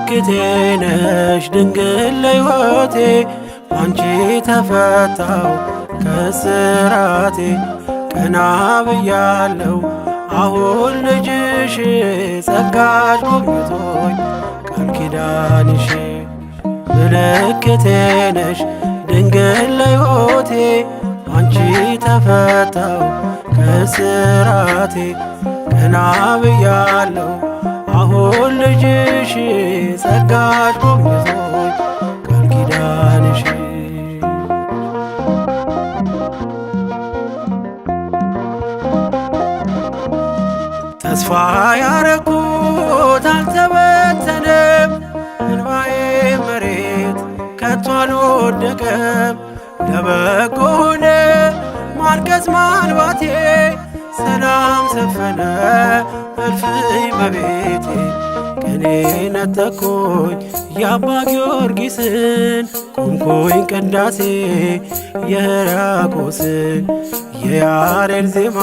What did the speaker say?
ምልክቴ ነሽ ድንግል ለሕይወቴ፣ ባንቺ ተፈታው ከስራቴ። ቀና ብያለው አሁን ልጅሽ፣ ጸጋሽ ጎብኝቶኝ ቃል ኪዳንሽ። ምልክቴ ነሽ ድንግል ለሕይወቴ፣ ባንቺ ተፈታው ከስራቴ። ቀና ብያለው አሁን ልጅሽ፣ ጸጋሽ ጎብኝቶኝ ቃል ኪዳንሽ። ተስፋ ያረኩት አልተበተነም፣ እንባዬ መሬት ከቶ አልወደቀም። ለበጎ ሆነ ማልቀስ ማንባቴ፣ ሰላም ሰፈነ እልፍኝ በቤቴ። ቅኔ ነጠቅኩኝ የአባ ጊዮርጊስን፣ ቆምኩኝ ቅዳሴ የሕርያቆስን የያሬድ ዜማ።